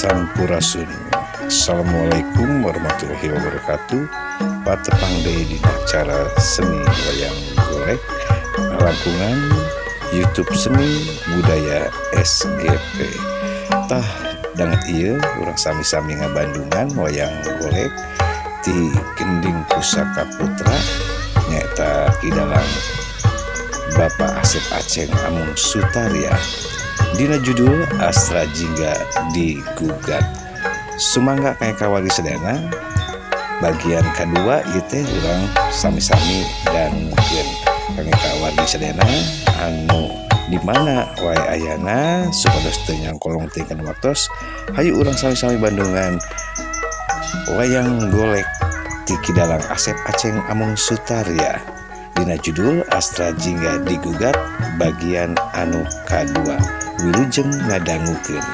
Sampurasun. Assalamualaikum warahmatullahi wabarakatuh. Patepang deui dina acara seni wayang golek langkungan YouTube Seni Budaya SGP. Tah danget ieu urang sami-sami ngabandungan wayang golek ti Gending Pusaka Putra nyaeta Ki Dalang Bapak Asep Aceng Amung Sutarya. Dina judul Astra Jingga Digugat. Sumangga kaya kawali sedana bagian kedua ieu teh urang sami-sami dan mungkin kangge kawali sedana anu di mana wae ayana supados teu nyangkolong teh kana waktos. Hayu urang sami-sami bandungan wayang golek ti Ki Dalang Asep Aceng Amung Sutarya. Dina judul Astra Jingga Digugat bagian anu kadua. Wilujeng ngadangukeun.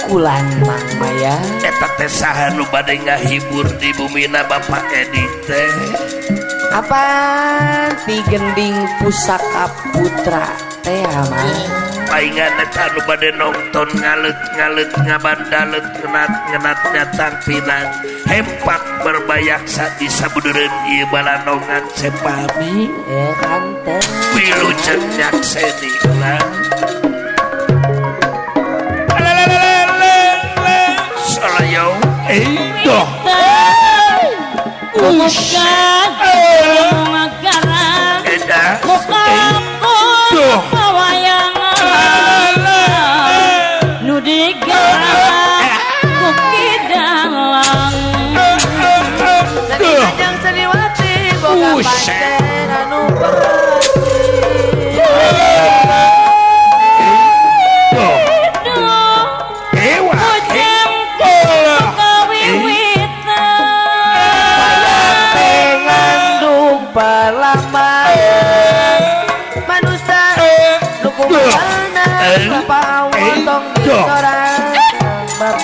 Kulan Mang Maya eta teh saha nu bade ngahibur di bumina Bapak Edi teh apa ti Gending Pusaka Putra teh mah paingan eta nu bade nonton ngalet-ngalet ngabandalet ngenat-ngenat nyatang pinang hempak berbayaksa di sabudeureun ieu balanongan sepami kanten wilujeng nyakseni ulah.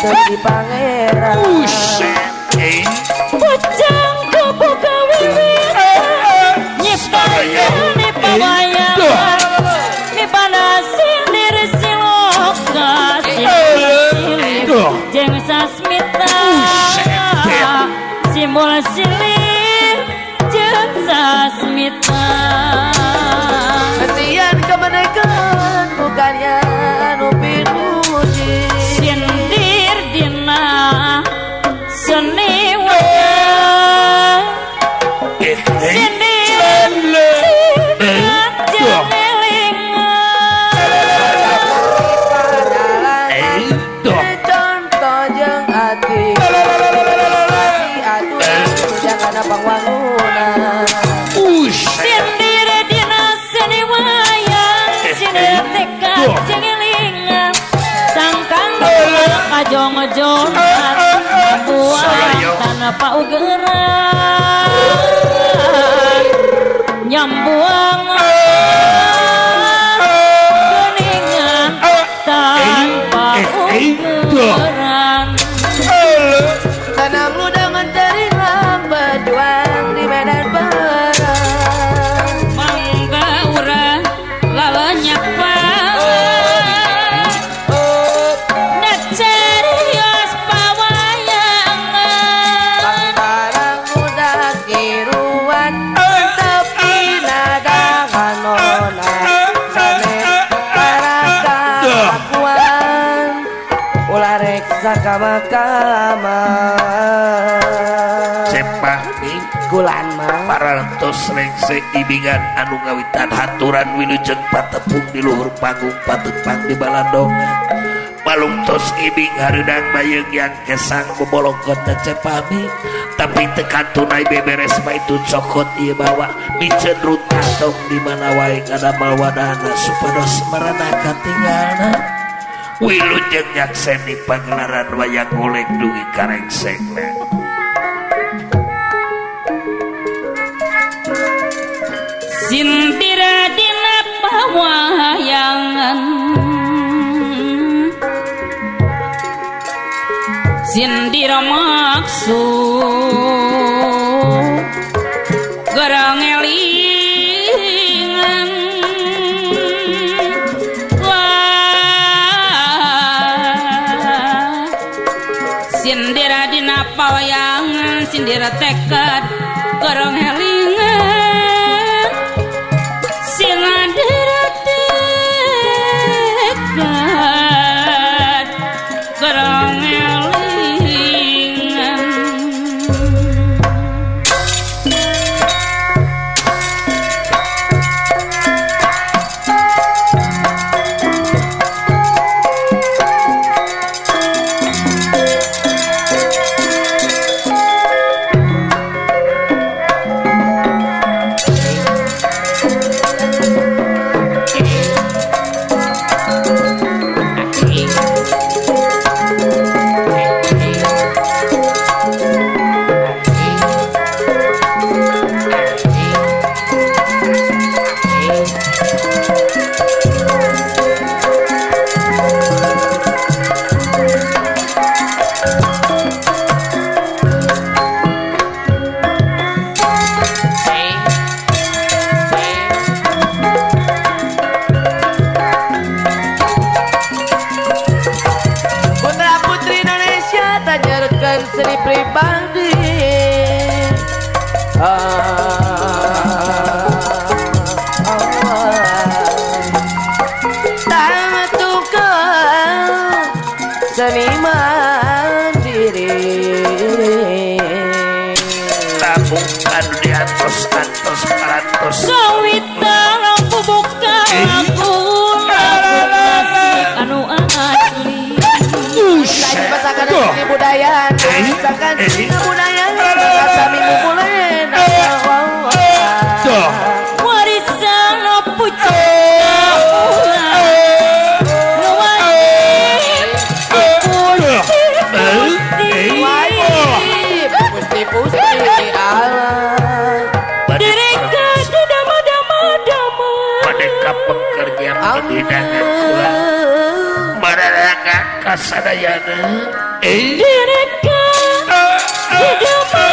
Di pangeran bujang kubu kawiwitan nyiptakeun pawayangan mipana sindir siloka silih jeung sasmita simbol silih jeung sasmita kasihan kemerdekaan bukannya anu pinuji sindir dina seni wayang sindir contoh jeung ati atuh jangan pangwangunan sindir dina seni wayang sindir tekad jeung elingan sangkang kajong-jongan buang tanpa ugeran nyambuang geningan tanpa ugeran tanam lu dengan terinang berjuang di medan perang mangga urang lalenyepan kama-kama sepah nih kulan mah parantos rengse ibingan anu ngawitan haturan wilujeng patepung di luhur panggung patepang di balandongan balung tos ibing hareudang bayeung yang kesang bobolongkot teh cepami tapi tekan tunai beberes mah itu cokot ieu bawa miceun runtah tong di mana wae ngadamel wadahna supados marana katinggalna wilujeng nyakseni pagelaran wayang golek dugi karengsengna. Sindira dina pawayangan Sindira maksud Gerang elingan Wah Sindira dina pawayangan Sindira tekad Gerang elingan Sindira tekad Gerang elingan. Seni pribadi tak tukar seni mandiri tabung anu diantos-antos parantos kawitan lampu buka aku anu asli pasakan seni budaya pasakan seni budaya sami ngumpulin warisan pucuk nu wajib wajib pusti pusti Allah direka dama dama dama mereka pekerja pendidikan kula mararaka kasadayana direka dama dama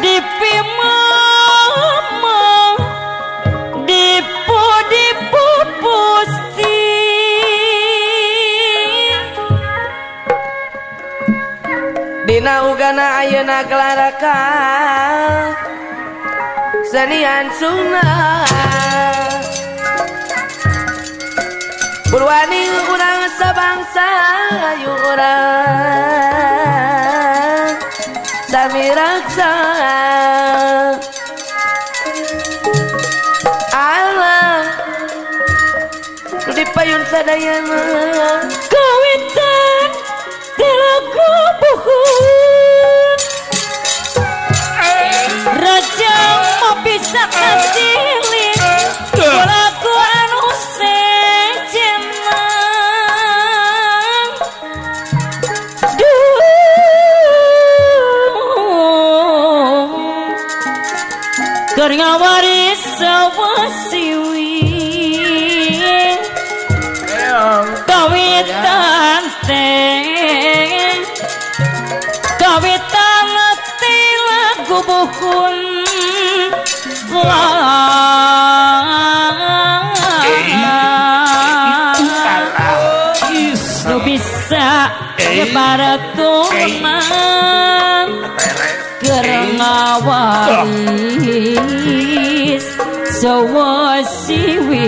dipi mama dipu dipu pusti dina ugana ayeuna gelaraka senian Sunda Purwani urang sabangsa ayu urang sami raksa Allah nu dipayun sadayana kawitan telaku buhun raja mau bisa kasilin lagu anu keur ngawaris sawasiwi kawitan teh kawitan teh lagu buhun nu bisa nyebar turunan keur ngawaris sawasiwi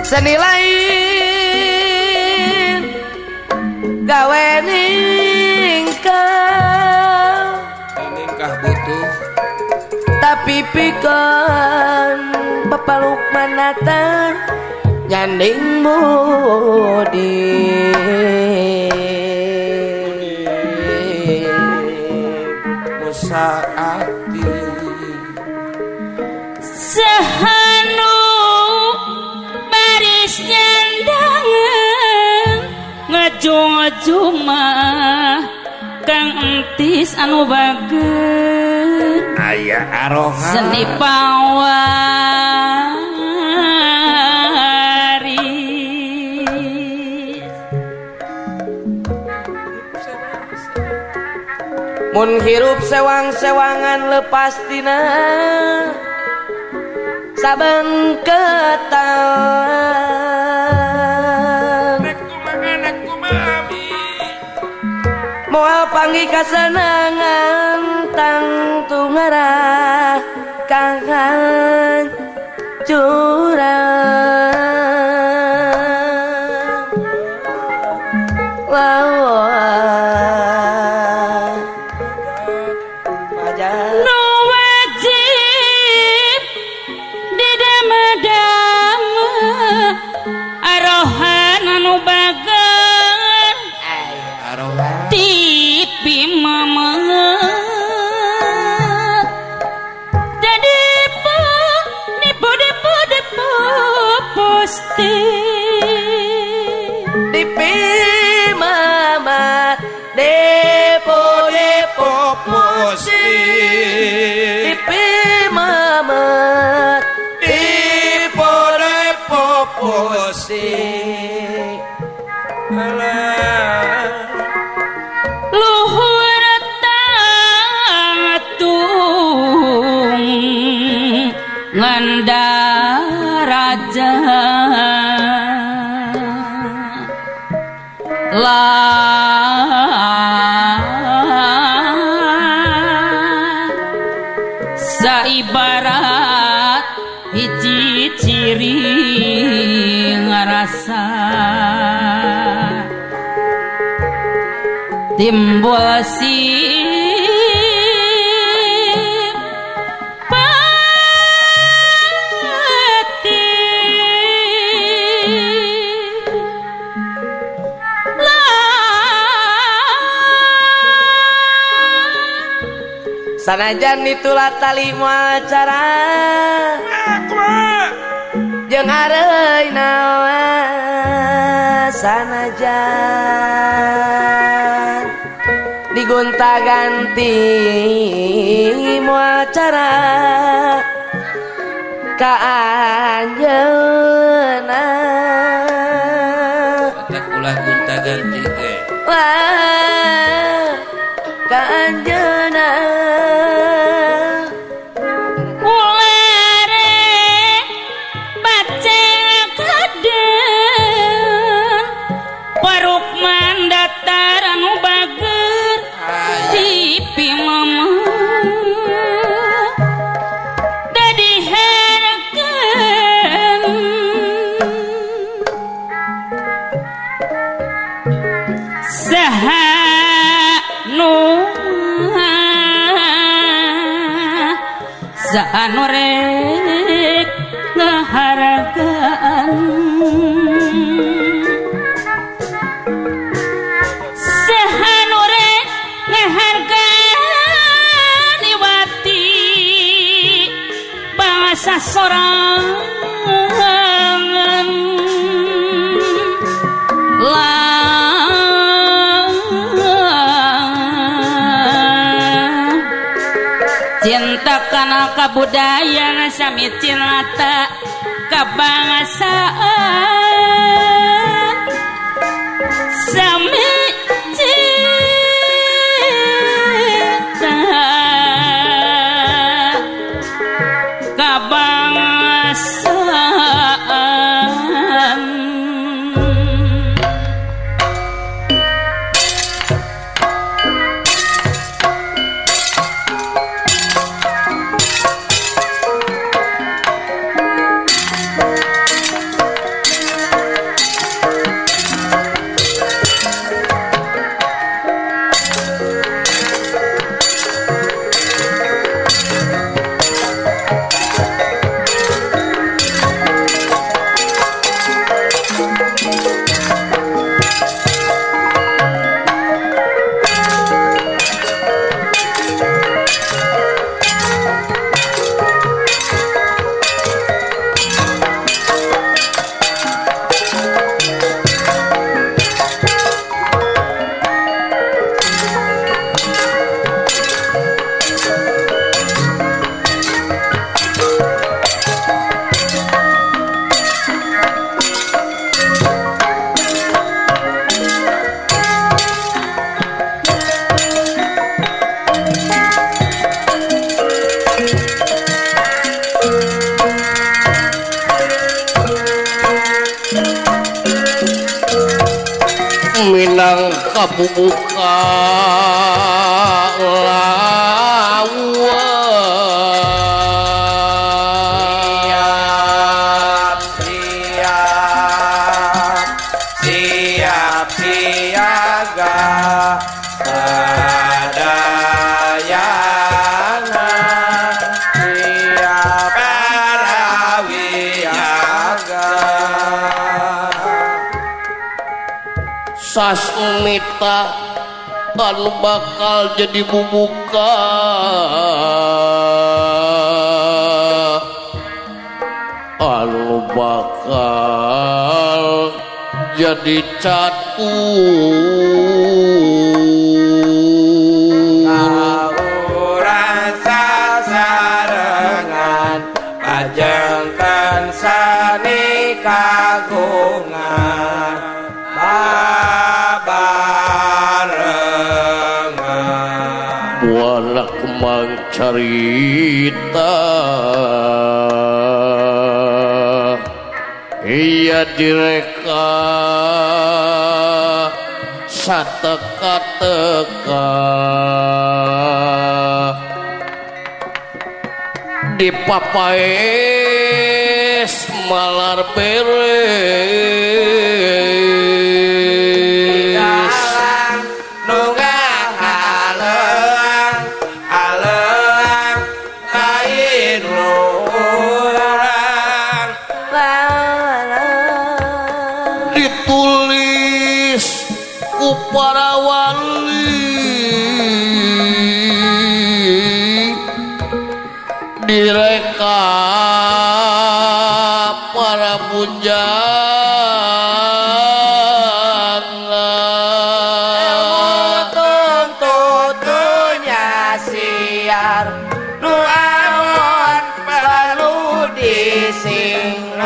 seni lain gawe ningkah ningkah butuh tapi pikeun pepaluk manatan nyanding budi musaati sahanu baris nyandangan Wilujeng Jumaah Kang Entis anu bager aya aroha seni pawaris. Mun hirup sewang-sewangan lepas tina saben ketan. Moal panggih kasenangan tangtu ngarah kahancuran. Nu wajib didama-dama arohan anu bager tipi mamat dadipu nipu dipu dipu posti dipi mamat depo depo posti dipi mamat depo depo posti. Luhur tatung ngandaraja lah saibarat hiji ciri ngarasa timbul sipati sanajan itulah tali moal cara jeung areuy nawa sanajan digonta-ganti moal cara ka anjeunna. Otak ulah gonta-ganti teh. Wah, ka anjeunna. Saha nu rek ngahargaan saha nu rek ngahargaan iwati bangsa sorangan lah cinta kana kabudayaan sami cinta kebangsaan sami cinta kebangsaan. Minangka bubuka Siap siap siap siaga sadayana siap parawiyaga. Sasmita anu bakal jadi bubuka anu bakal jadi catur urang sasarengan pajengkeun sani kagungan babarengan. Buana kemang carita iya direka sateka-teka dipapaes malar beres ditulis ku para wali direka para bujang tuntutunya siar nu awon perlu disingrat.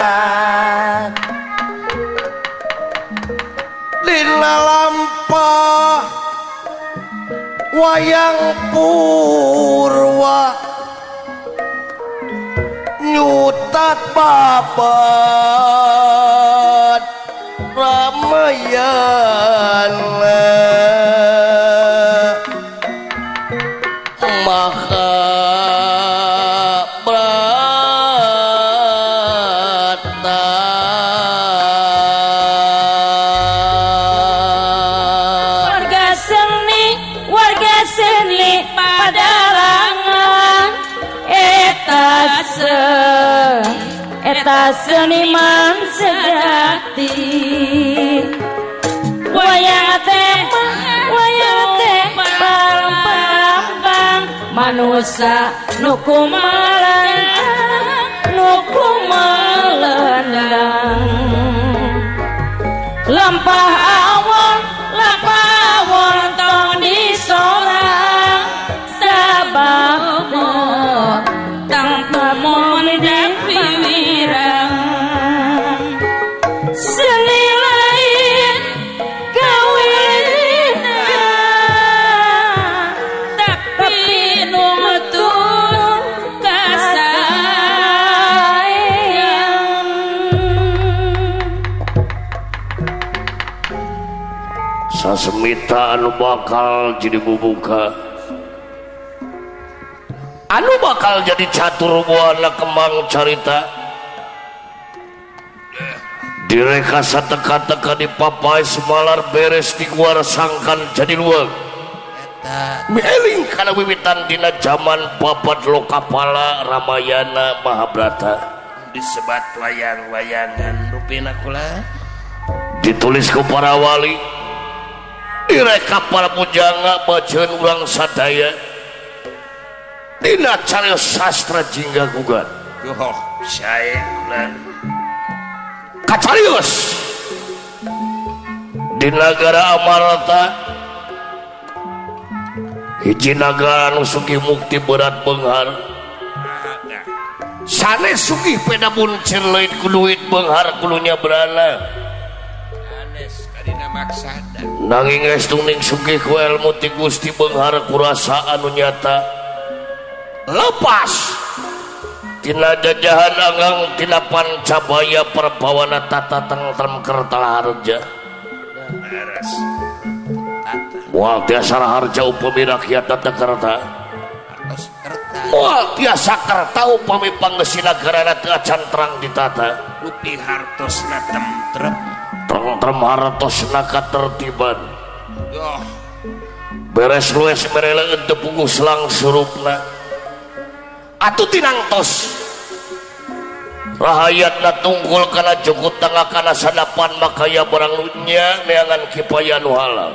Dina lampah wayang purwa nyutat babad Ramayana Mahabharata. Warga seni padalangan eta seniman sejati. Wayang teh palang-palang manusa nu kumalendang lampah awon tong disorang sabab tanpa mondang piwirang. Seni lain gawena tapi nutun kasaean. Sasmita anu bakal jadi bubuka anu bakal jadi catur buana kemang carita direka sateka-teka dipapai semalar beres diguar sangkan jadi luang mieling kana wiwitan dina zaman babad Lokapala Ramayana Mahabharata disebat wayang-wayangan rupina kula ditulis ku para wali direka para pujangga baceun urang sadaya dina carita sastra jingga gugat. Oh, sae kula kacarios di nagara Amarta hiji nagara anu sugih mukti berat beunghar sanes sugih peda buncir leuit ku duit beunghar kulunya berana sanes kadina maksada nanging estu ning sugih ku elmu ti Gusti beunghar kurasa anu nyata lepas tina jajahan anggang tina pancabaya perbawana tata tentrem kertala harja. Moal tiasa raharja upami rakyat teu kerta. Moal tiasa kerta upami pangeusi nagarana teu acan terang ditata. Rupi hartosna tentrem. Tentrem hartosna katertiban. Beres lues mereleun teu puguh selang surupna. Atuh tinangtos. Rahayatna tunggul kana jukut tangga kana sadapan makaya barang lunya neangan kipaya nu halal.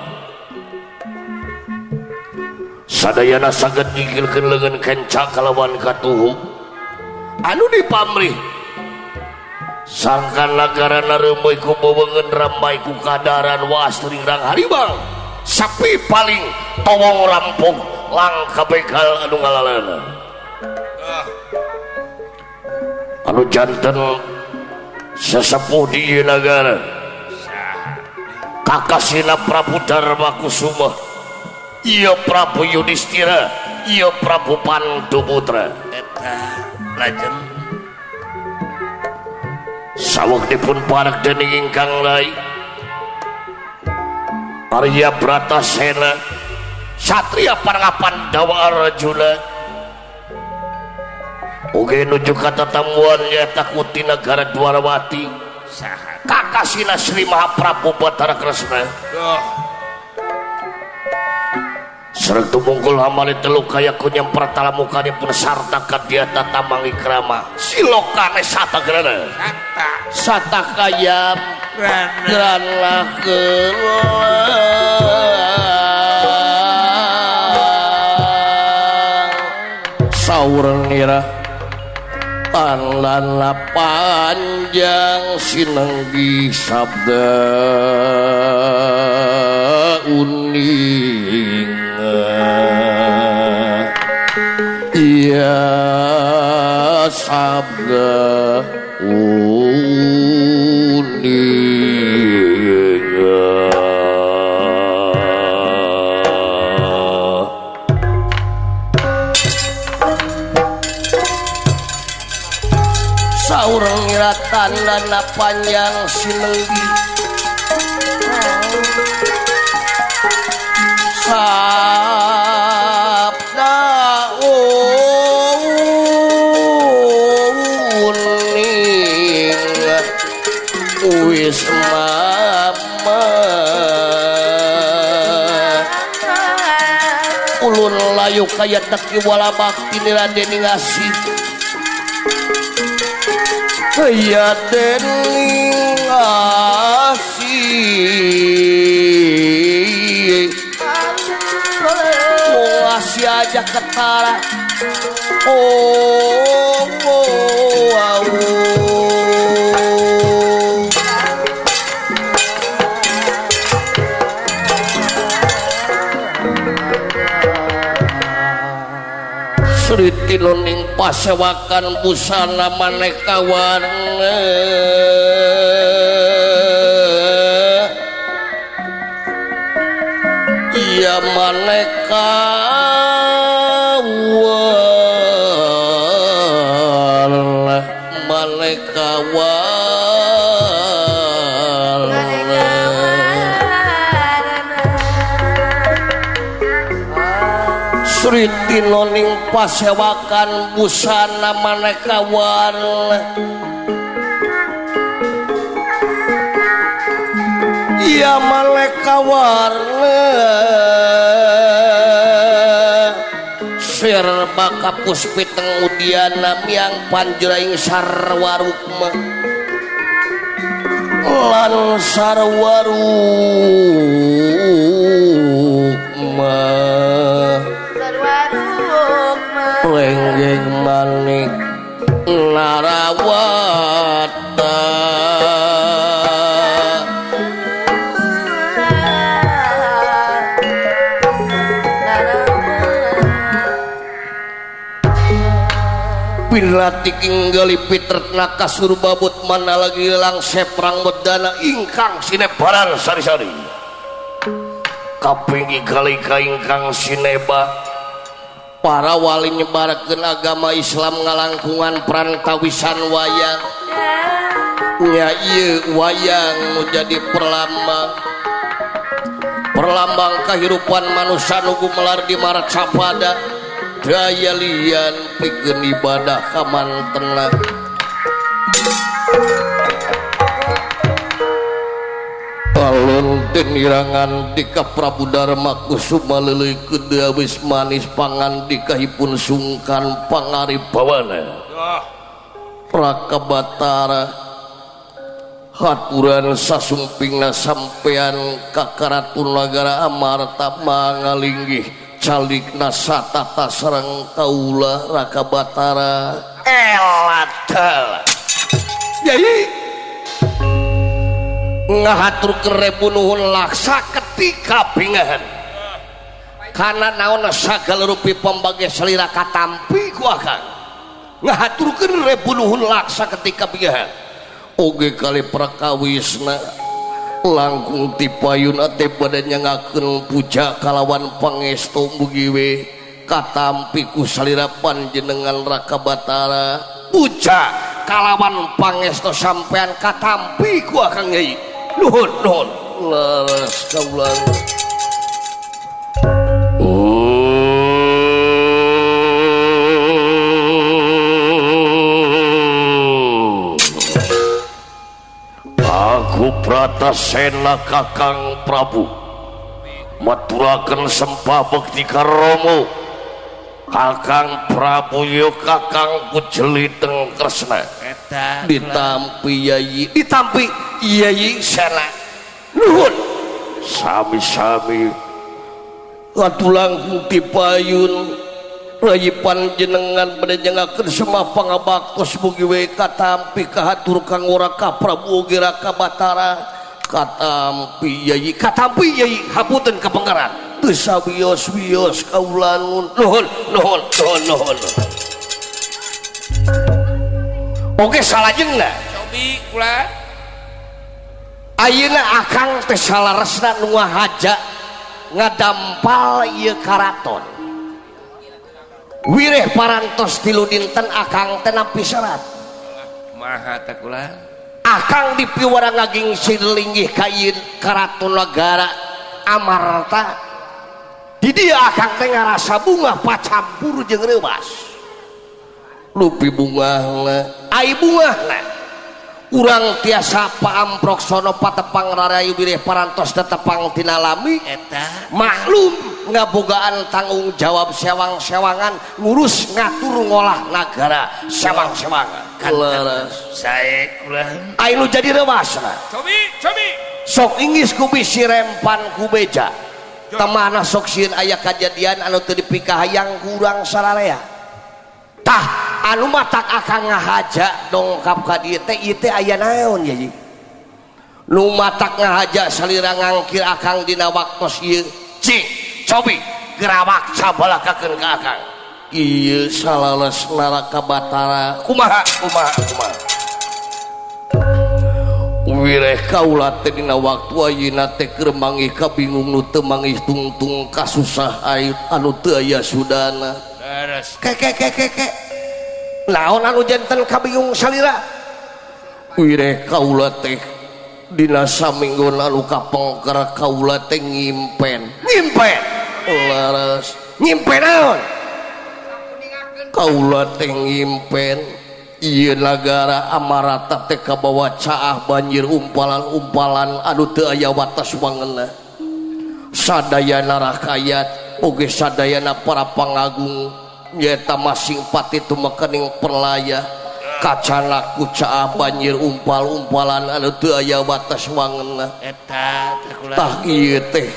Sadayana saged nyingkilkeun leungeun kenca kalawan katuhu anu dipamrih sangkan nagarana reumeuy ku bewengeun ramai ku kadaran wastri rang haribang sapi paling towong rampung langka begal anu ngalalana. Anu janten sesepuh di ieu nagara kakasina Prabu Darmakusuma, ieu Prabu Yudhistira, ieu Prabu Pandu Putra. Eta lajeng saweg dipun parek dening ingkang lain Arya Bratasena satria Pangapan Dawa Arjuna oge nuju ka tatamuan nyaeta ku ti nagara Dwarawati saha kakasina Sri Mahaprabu Batara Kresna. Sareng tumungkul hamali telu kaya ku nyemper talamukanipun sarta kadyata tamangi krama silokane satagrana sata kayam grana saur nira tanlana panjang sinenggi sabda uning iya sabda uning. Saur ngira tandana panjang sinenggi sabda uning wis mama ulun layu kaya teki wala bakti niraden ngasih ya dening asih wong asih aja ketara oh oh oh. Sri tinuning pasewakan busana maneka warna iya maneka warna maneka warna Sri tinoning pasewakan busana maneka warna iya maneka warna serba kapus piteng udiana miang panjraing sarwarukma lan sarwarukma lenggeng manik narawata Pinlati inggali pitretna kasurbabut mana lagi langse perang medana ingkang sinebaran sari-sari kaping kali ka ingkang sineba para wali nyebarkeun agama Islam ngalangkungan perantawisan wayang nya ieu wayang nu jadi perlambang Perlambang kahirupan manusia nu gumelar di Marcapada daya lian pikeun ibadah kamantena. Alun tinirangan dika Prabu Darma Kusuma leuleui keudeuh wis manis pangandikahipun sungkan pangarip bawana. Raka Batara haturan sasumpingna sampean ka Karatun Nagara Amarta mangalinggih calikna satata sareng kaula Raka Batara. Eladal yai ngahaturkeun rebu nuhun laksa ketika bingahan kana naon sagala rupi pambage salira katampi ku akang. Ngahaturkeun rebu nuhun laksa ketika bingahan oge kali prakawisna langkung tipayun ate bade nyangakeun puja kalawan pangestu mugi we katampi ku salira panjenengan Raka Batara. Puja kalawan pangestu sampean katampi ku akang yai. Nuhun nuhun leres kaula. Aku Bratasena Kakang Prabu maturaken sempah bekti ka Rama. Kakang Prabu yo kakang kujeliteng Kresna. Ditampi yai, ditampi yai Sena. Nuhun sami-sami atulang tipayun rayi panjenengan bade nyengakeun semah pangabaktos mugi we katampi kahatur kang ora ka Prabu oge Raka Batara. Katampi yai, katampi yai, hapunten ka pangeran. Teu sawios-wios kaula nuhun nuhun nuhun nuhun. Oke salajengna cobi kula ayeuna akang teh salaresna nu ngahaja ngadampal ieu karaton. Wireh parantos tilu dinten akang teh nampi serat. Maha teh kula. Akang dipiwara ngagingsir linggih ka ieu karaton nagara Amarta. Di dieu akang teh ngarasa bunga pacampur jeung reuwas. Lupi bungahna, ai bungahna. Urang tiasa paamproksono patepang rarayu wireh parantos tetepang tina lami. Eta maklum ngabogaan tanggung jawab sewang-sewangan ngurus ngatur ngolah nagara sewang-sewangan. Leres sae kula. Ai nu jadi rewasna. Cobi cobi sok inggis ku bisi rempan ku beja. Temana sok sieun aya kajadian anu teu dipikahayang ku urang sararea. Tah anu matak akang ngahaja dongkap ka dieu teh ieu teh aya naon ye? Nu matak ngahaja salira ngangkir akang dina waktos ieu. Cing, cobi gerawak sabalakakeun ka akang. Ieu salales Raka Batara. Kumaha kumaha kumaha. Wireh kaula teh dina waktu ayeuna teh keur manggih kabingung nu teu manggih tungtung kasusah anu teu aya sudana. Leres. Ke ke ke ke ke. Naon anu janten kabingung salira? Wireh kaula teh dina saminggon anu kapengker kaula teh ngimpen. Ngimpen. Leres. Ngimpen naon? Kaula teh ngimpen ieu nagara Amarata teh kabawa caah banjir umpalan-umpalan anu teu aya watas wangeunna. Sadayana rakayat oge sadayana para pangagung nyaeta masing pati tumekening perlaya kacana ku caah banjir umpal-umpalan anu teu aya watas wangeunna. Eta teh kula. Tah ieu teh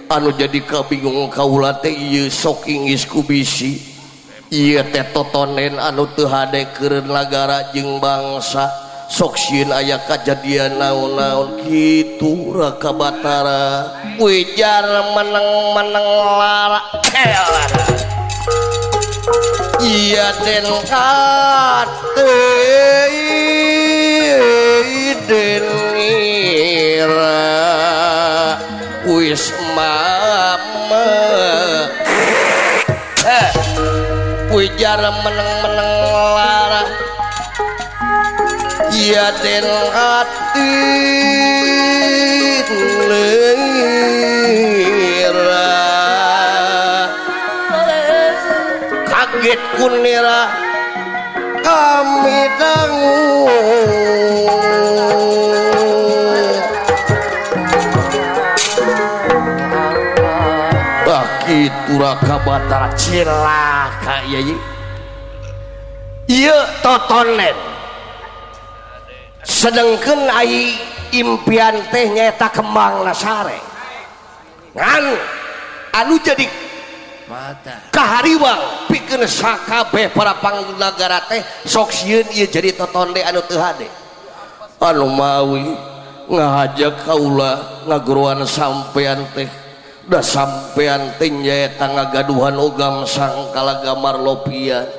anu jadi kabingung kaula teh ieu sok inggis ku bisi. Ieu teh totonen anu teu hade keur nagara jeung bangsa sok sieun aya kajadian naon-naon kitu Raka Batara. Wijar meneng-meneng lara. Iya den kate den ngira wis mama. Wijar meneng-meneng lara. Iya den hati Kaget kunira kami dangu kitu Raka Batara cilaka ieu ieu totonen sedengkeun ai impian teh nyaeta kembang sare ngan anu jadi mata kahariwang pikeun sakabeh para pangnagara teh sok sieun ieu jadi totonde anu teu hade anu mawi ngahaja kaula ngaguruan sampean teh da sampean teh nyaeta ngagaduhan ogam sangkala marlopian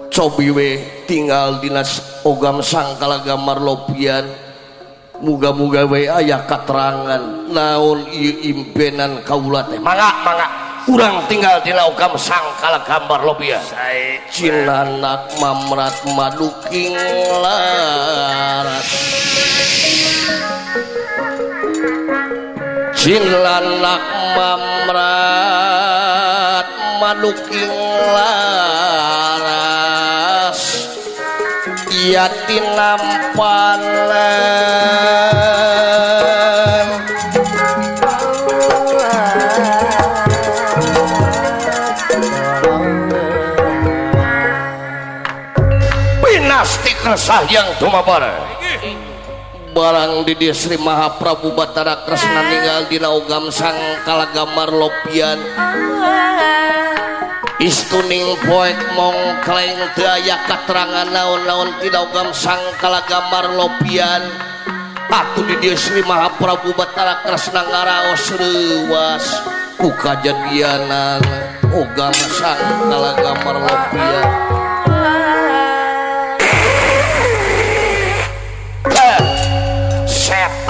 cobi we tinggal dinas ogam sangkala marlopian muga-muga we aya katerangan naon ieu impenan kaula teh mangga mangga urang tinggal dina ogam sangkala marlopian cilanak mamrat maduking laras cilanak mamrat maduking laras ia tinampalan pinasti kersah yang tumabara barang di dieu Sri Mahaprabu Batara Kresna ninggal dina ogam sangkala marlopian istuning poek mongkleng teu aya katerangan naon-naon tina ogam sangkala marlopian atuh di dieu Sri Mahaprabu Batara Kresna ngaraos reuwas ku kajadianan ogam sangkala marlopian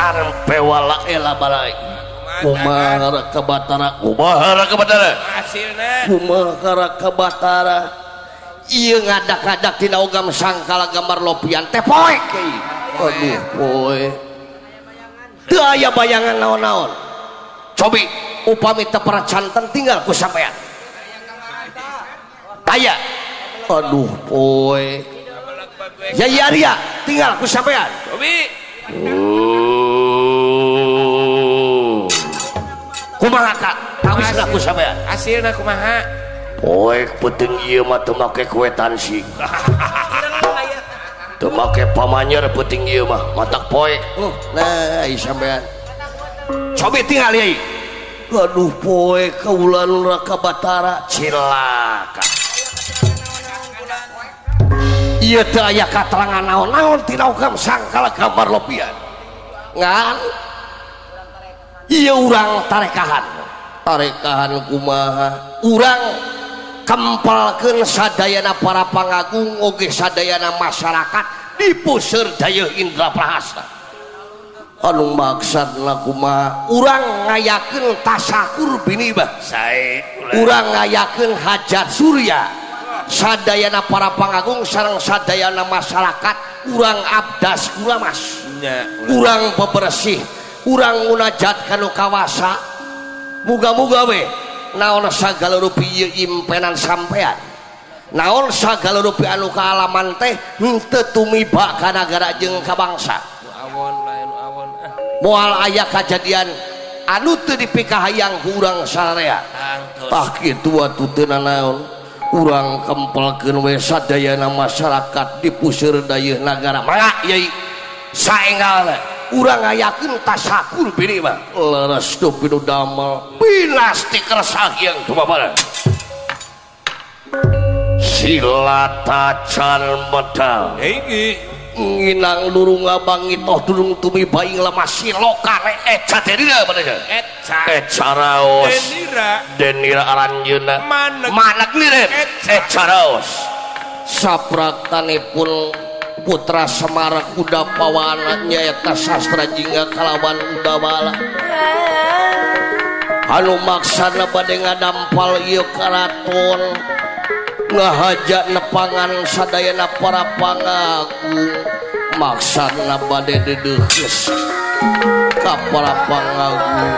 setan pewala ela balai kumaha Raka Batara kumaha Raka Batara hasilna kumaha Raka Batara ieu ngadak-ngadak tina ogam sangkala marlopian teh poek aduh poe teu aya bayangan naon-naon cobi upami teu peracanten tinggal ku sampean taya aduh poe Yai Arya tinggal ku sampean cobi kumaha ka tawisna ku sampean hasilna kumaha poek peuting ieu mah teu make kwetansi teu make pamanyer peuting ieu mah matak poek nah ieu sampean cobi tinggal yai aduh poek kaula Raka Batara cilaka ieu teu aya katerangan naon-naon tina ogam sangkala marlopian ngan ieu urang tarekahan tarekahan kumaha urang kempelkeun sadayana para pangagung oge sadayana masyarakat di puseur dayeuh Indraprahasta anu maksudna kumaha urang ngayakeun tasakur binibah sae urang ngayakeun hajat surya sadayana para pangagung sareng sadayana masyarakat urang abdas kuramas urang bebersih urang munajat kanu kawasa muga-muga we naon sagala rupi ieu impenan sampean naon sagala rupi anu kaalaman teh henteu tumiba ka nagara jeung ka bangsa moal aya kajadian anu teu dipikahayang ku urang sararea tah kitu atuh teu nanaon urang kempelkeun we sadayana masyarakat di puseur dayeuh nagara mangga yai saenggalna urang ngayakeun tasakur bini mah leres teu pinu damel pinasti kersah yang tumabara silata can medal nginang lurung ngabangitoh durung tumiba ing lemah silokane eca denira padahal eca raos denira aranjeuna maneg liren eca raos sapraktanipun putra Semar kuda pawana nyaeta sastra jingga kalawan Udawala anu maksana bade ngadampal ieu karaton ngahaja nepangan sadayana para pangagung maksana bade dedeukes ka para pangagung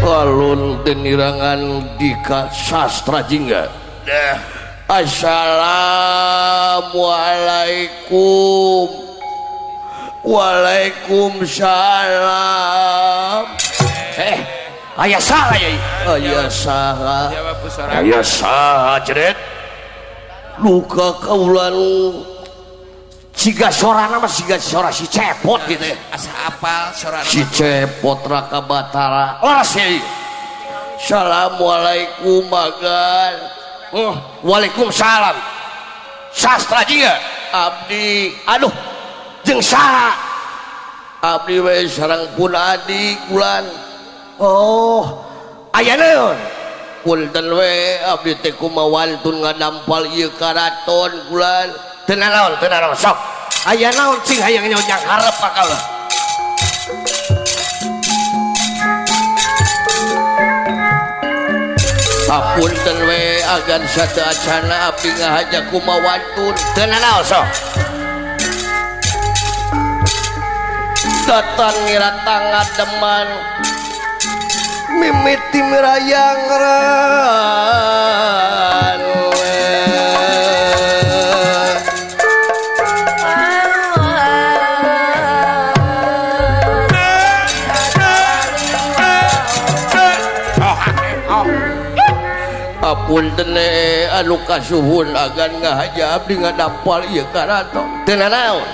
Alun denirangan Dika Sastra Jingga. Dah. Assalamualaikum. Waalaikumsalam. Aya saha ya? Aya saha. Aya saha jeret. Luka kaulan siga sorana mah siga sora si Cepot gitu ya. Asa apal sorana. Si Cepot Raka Batara. Laras ya. Assalamualaikum magan. Waalaikumsalam. Sastra Jingga. Abdi aduh jeung saha? Abdi we sareng pun adi kulan. Oh, aya naon? Punten we abdi teh kumawantun ngadampal ieu karaton kulan. Teu nanaon, teu nanaon sok. Aya naon cing hayang nyaho harep ka kaula. Apunten we agan sateu acana abdi ngahaja kumawantun. Teu nanaon sok. Datang ngiratang ngademan mimiti mirayang ran apunten anu kasuhun agan ngahaja abdi ngadampal ieu karaton. Teu nanaon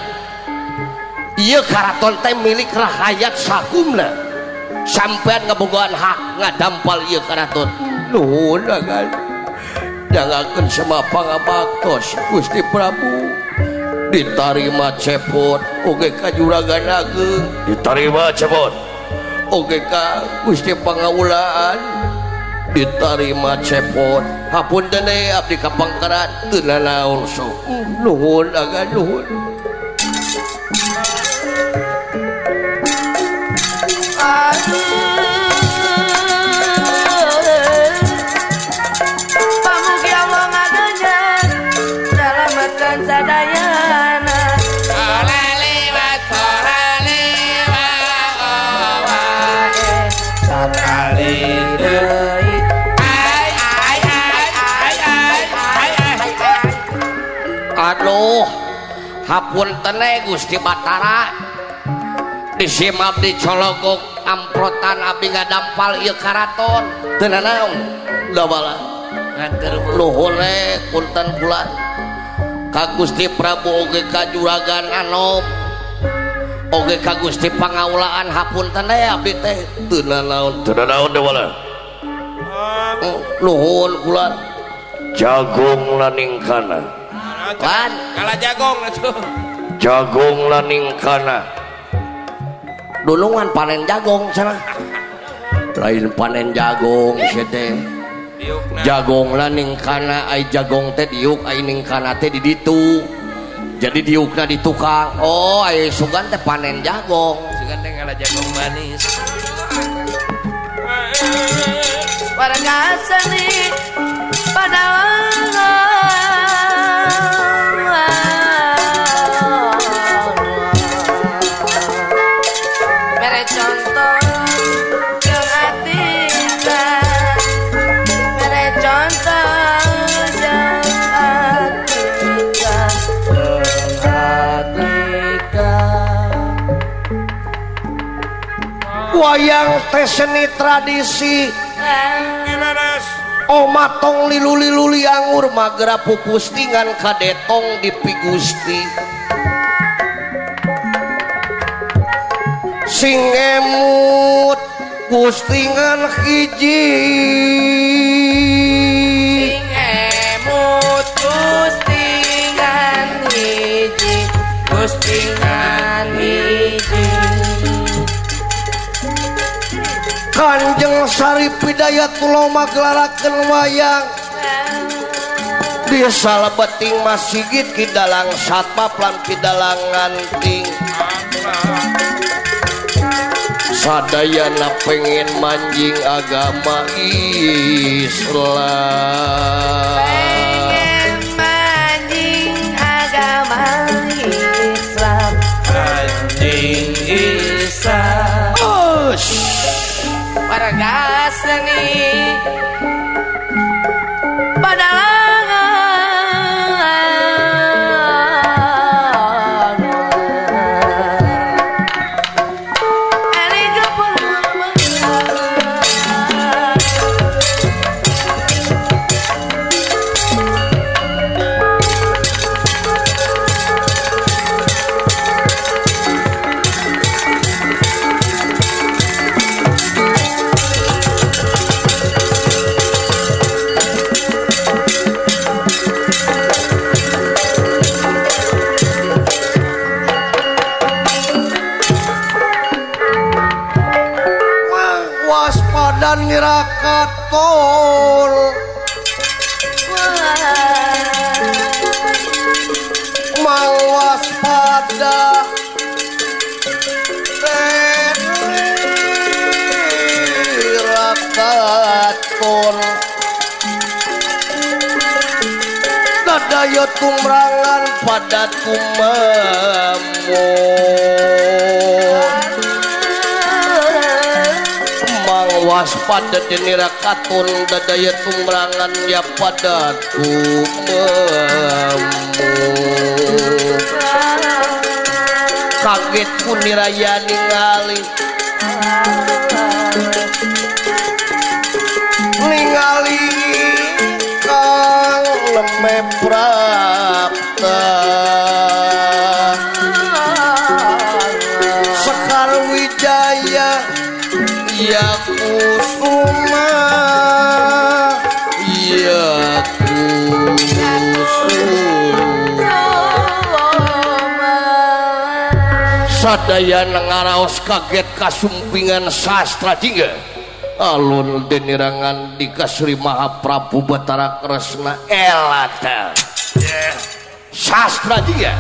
ieu karaton teh milik rahayat sakumna. Sampean ngebogohan hak ngadampal ieu karaton. Nuhun agan. Jangakeun semapang ngabaktos Gusti Prabu. Ditarima Cepot oge ka Juragan Ageung. Ditarima Cepot oge ka Gusti Pangawulaan. Ditarima Cepot. Hapunten abdi ka Pangkaran teu nanaon sok. Nuhun agan nuhun. Pamugi Allah ngadenyan selamatkan sadayana. Ora liwat ora liwat wae sakali deui. Ai ai ai ai ai ai ai. Aduh, hapunten Gusti Batara. Disim abdi cologok amprotan abdi ngadampal ieu karaton. Teu nanaon da bala. Nuhun we punten kula. Ka Gusti Prabu oge ka Juragan Anom. Oge ka Gusti Pangaulaan hapunten we abdi teh. Teu nanaon. Teu nanaon da bala. Nuhun kula. Jagung laningkana. Kan kalah jagong atuh. Jagung laningkana. Dulungan panen jagung sana. Lain panen jagung sia teh. Jagong lah ningkana ai jagong teh diuk ai ningkana teh di ditu. Jadi diukna di tukang. Oh, ai sugan teh panen jagong. Sugan teh ngalah jagong manis. Warga seni pada wayang teh seni tradisi. Oma tong lilu-lilu anggur magra pupustingan kadetong di pigusti. Sing emut gustingan hiji. Sing emut gustingan hiji. Gustingan hiji. Kanjeng Sarip Hidayatullah magelarakeun wayang di salebeting masjid ki dalang satpam lan ki dalang nganting. Sadayana pengen manjing agama Islam. Pengen manjing agama Islam. Manjing Islam. Oh, warga seni padalangan Nirakaton mawaspada nirakaton dadaya tumrangan pada tumemu waspada dinirakatun dadaya tumrangan ya pada tumemu kaget kuniraya ningali ningali kang leme prapta Sekar Wijaya ya kusuma ya kusuma sadaya ngaraos kaget kasumpingan sastra jingga alun denirangan di Kasri Mahaprabu Batara Kresna elata sastra jingga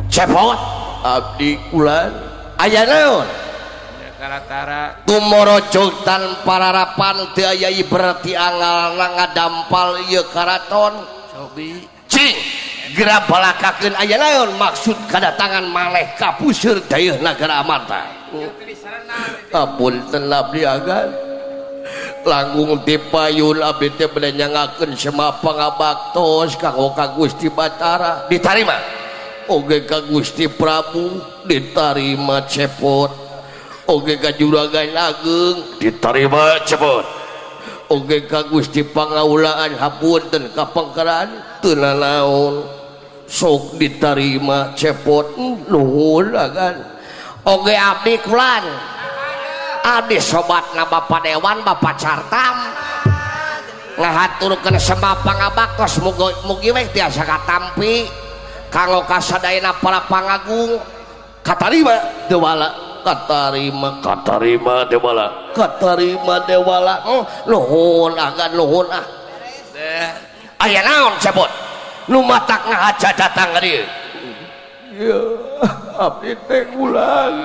cepot abdi kulan aya naon tumorojog tanpa rarapan teu aya berarti angal ngadampal ieu karaton cobi cing geura balakakeun aya naon maksud kadatangan maleh ka puseur dayeuh nagara Amarta apunten abdi agan langgung dipayun abdi teh bade nyangakeun sema pangabaktos kanggo ka Gusti Batara ditarima oge ka Gusti Prabu ditarima cepot oge ka juragan ageng ditarima cepot oge ka Gusti Pangaulaan hapunten ka pangkaran teu nanaon sok ditarima cepot nuhun agan oge abdi kulan abdi sobatna Bapak Dewan Bapak Cartam ngahaturkeun sema pangabaktos mugi we tiasa katampi kanggo kasadayana para pangagung katarima dewala katarima katarima dewala katarima dewala nuhun agan nuhun ah aya naon cepot nu matak ngahaja datang ka dieu ya abdi teh ulang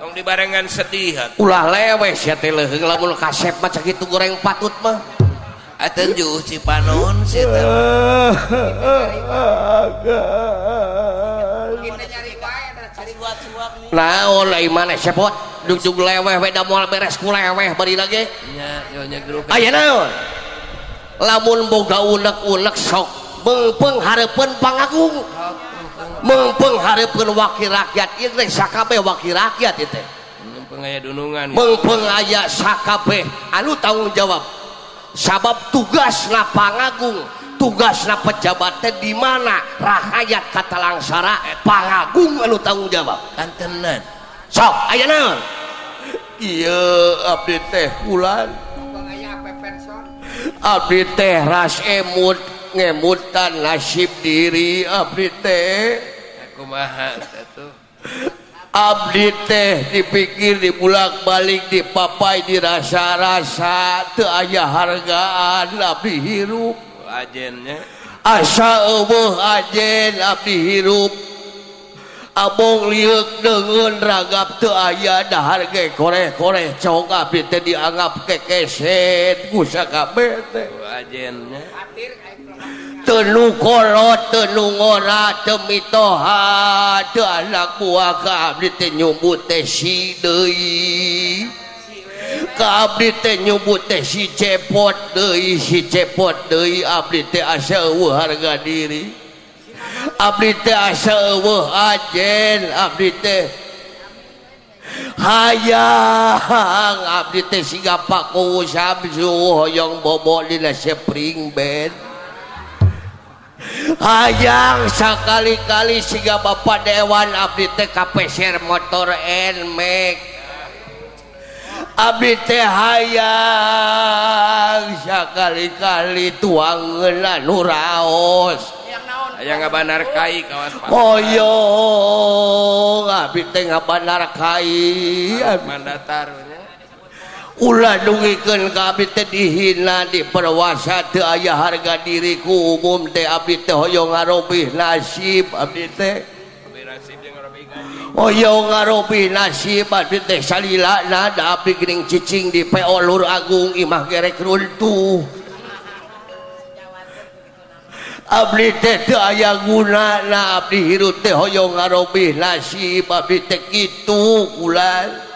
tong dibarengan sedih ulah lewes ya teh leuheung lamun kasep mah sakitu goreng patut mah atuh juh Cipanon sih teh naon lain maneh cepot dugjug leweh we da moal beres ku leweh bari lagi nya yo nya grup aya naon lamun boga unek-unek sok meungpeung hareupeun pangagung meungpeung hareupeun wakil rakyat ieu teh sakabeh wakil rakyat ieu teh meungpeung aya dunungan meungpeung aya sakabeh anu tanggung jawab sabab tugasna pangagung tugasna pejabat teh di mana rakyat katalangsara pangagung anu tanggung jawab kantenan sok aya naon ieu abdi teh ulan abdi teh ras emut ngemutan nasib diri abdi teh kumaha atuh abdi teh dipikir dibulak-balik dipapai dirasa-rasa teu aya hargaan abdi hirup ajennya asa eueuh ajen abdi hirup abong lieuk deungeun ragap teu aya dahar ge koreh-koreh cok abdi teh dianggap kekeset ku sakabeh teh ajennya teu Teu nu kolot teu nu ngora teu mitoha teu anak buah ka abdi teh nyumbut teh si deui. Ka abdi teh nyumbut teh si cepot deui, si cepot deui abdi teh asa eueuh harga diri. Abdi teh asa eueuh ajen abdi teh hayang abdi teh siga Paku Samsu hoyong bobo dina spring bed. Hayang sakali-kali siga Bapak Dewan abdi teh kapeser motor Nmax. Abdi teh hayang sakali-kali tuangeun anu raos. Hayang ngabanar kai kawas Pak. Hoyong abdi teh ngabanar kai mandatar. Ulah dugikeun ka abdi teh dihina diperwasa teu aya harga diri ku umum teh abdi teh hoyong ngarobih nasib abdi teh. Hoyong ngarobih nasib abdi teh salilana da abdi geuning cicing di PO Lur Agung imah gerek runtuh. Abdi teh teu aya gunana abdi hirup teh hoyong ngarobih nasib abdi teh kitu ulah.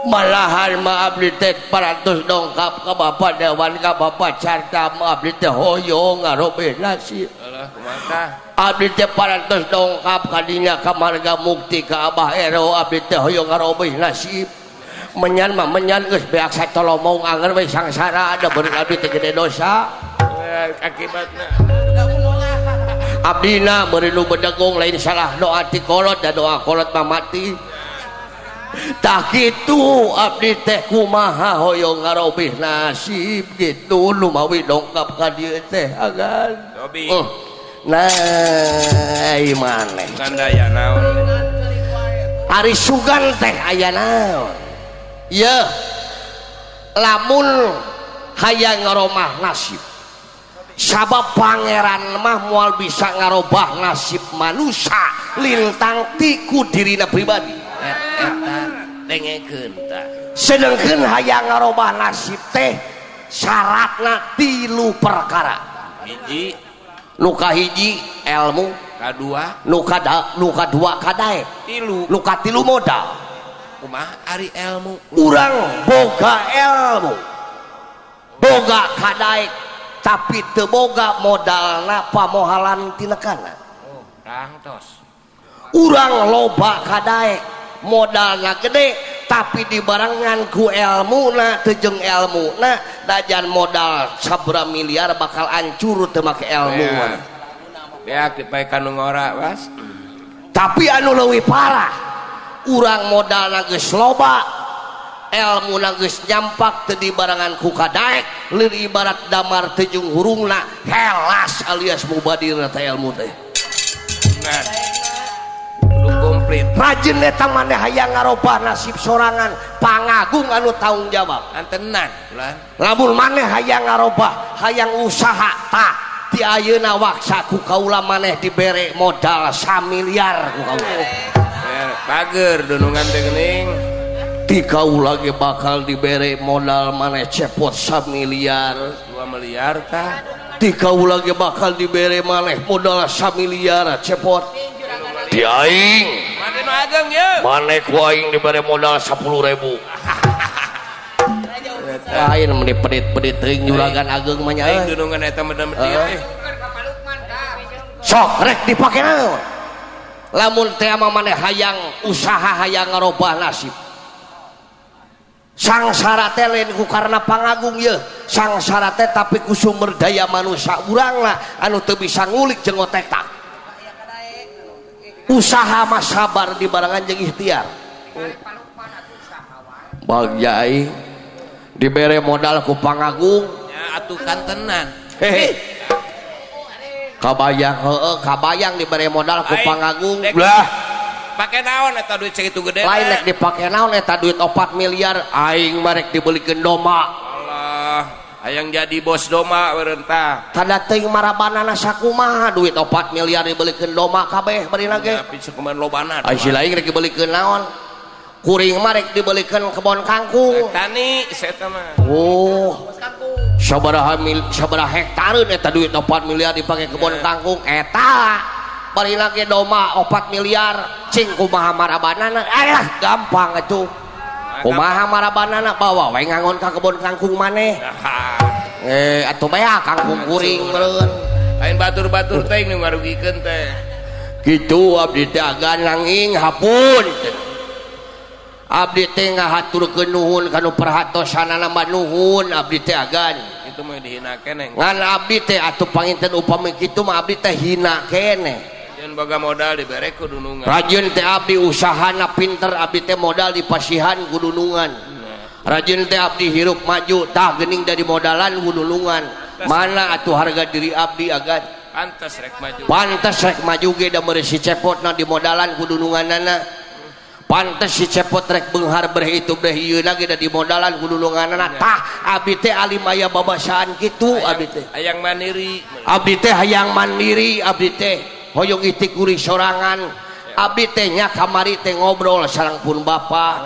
Malahan mah abdi teh parantos dongkap ka Bapak Dewan ka Bapak Carta mah abdi teh hoyong ngarobeh nasib. Alah kumaha abdi teh parantos dongkap ka dinya ka Marga Mukti ka Abah Ero abdi teh hoyong ngarobeh nasib. Menyan mah menyan geus beak satolomong anger we sangsara da beureun abdi teh gede dosa. Akibatna abdina beureun nu bedegong lain salah doa ti kolot da doa kolot mah mati. Tak gitu abdi teh kumaha hoyong ngarobih nasib gitu lumawi dongkap ka dieu teh agan. Nah maneh tanda naon ari sugan teh aya naon yeuh lamun hayang ngaromah nasib sabab pangeran mah moal bisa ngarobah nasib manusia lintang ti ku dirina pribadi. Dengekeun tah. Sedengkeun hayang ngarobah nasib teh syaratna tilu perkara. Hiji nu kahiji ilmu, kadua nu kadua kadaek, tilu nu katilu modal. Kumaha ari ilmu? Urang boga ilmu, boga kadaek, tapi teu boga modalna pamohalan tinekana. Oh, tangtos. Urang loba kadaek modalna gede tapi dibarengan ku elmuna teu jeung elmuna dajan modal sabra miliar bakal hancur teu make elmu. Beak dipae ka nu ngora was. Tapi anu leuwih parah urang modalna geus loba elmuna geus nyampak teu dibarengan ku kadaek leur ibarat damar teu jeung hurungna helas alias mubadirna teh elmu teh. Komplit. Rajin eta maneh hayang ngarobah nasib sorangan pangagung anu tanggung jawab. Antenan ulah. Lamun maneh hayang ngarobah, hayang usaha tah ti ayeuna waksa ku kaula maneh dibere modal samiliar ku kaula. Bager dunungan teh geuning. Ti kaula ge bakal dibere modal maneh cepot samiliar, 2 miliar tah. Ti kaula ge bakal dibere maneh modal samiliar cepot. Di aing maneh ku aing dibere modal 10.000. Lain meni pedit-pedit teuing juragan ageng mah nya. Aing dunungan eta medem-medit. Sok rek dipake naon? Lamun teh mah maneh hayang usaha hayang ngarobah nasib. Sangsara teh lain ku karena pangagung yeuh, sangsara teh tapi ku sumber daya manusia urang lah anu teu bisa ngulik jeung otek tak. Usaha mah sabar dibarengan jeung ikhtiar. Bagja aing dibere modal ku pangagung nya atuh kantenan. Hehe. Kabayang heueuh kabayang dibere modal ku pangagung. Lah pake naon eta duit sakitu gede? Lain rek dipake naon eta duit 4 miliar aing mah rek dibelikeun domba. Allah, hayang jadi bos domba meureun tah. Tanda teuing marabanana sakumaha duit 4 miliar dibelikeun domba kabeh barina ge. Tapi sakumaha lobana. Ai si lain rek dibelikeun naon? Kuring mah rek dibelikeun kebon kangkung. Tani eta mah. Oh. Sabaraha sabaraha hektareun eta duit 4 miliar dipake kebon kangkung eta bari lagi doma 4 miliar cing kumaha marabanana alah gampang atuh kumaha marabanana bawa we ngangon ka kebon kangkung maneh atuh bea kangkung kuring meureun lain batur-batur teh nu ngarugikeun teh kitu abdi teh agan nanging hapun abdi teh ngahaturkeun nuhun kanu perhatosanana mah nuhun abdi teh agan itu mah dihina keneh ngan abdi teh atuh panginten upami kitu mah abdi teh hina keneh jeung boga modal dibere ku dunungan rajin teh abdi usahana pinter abdi teh modal dipasihan ku dunungan rajin teh abdi hirup maju tah geuning dari modalan ku dunungan mana atuh harga diri abdi agan pantes rek maju pantes rek maju ge da meureuh si cepotna di modalan ku dununganana pantes si cepot rek beunghar breh itu breh ieu lagi da di modalan ku dununganana tah abdi teh alim aya babasaan kitu abdi teh hayang mandiri abdi teh hayang mandiri abdi teh hoyong itikuri sorangan abdi teh nya kamari teh ngobrol sareng pun bapa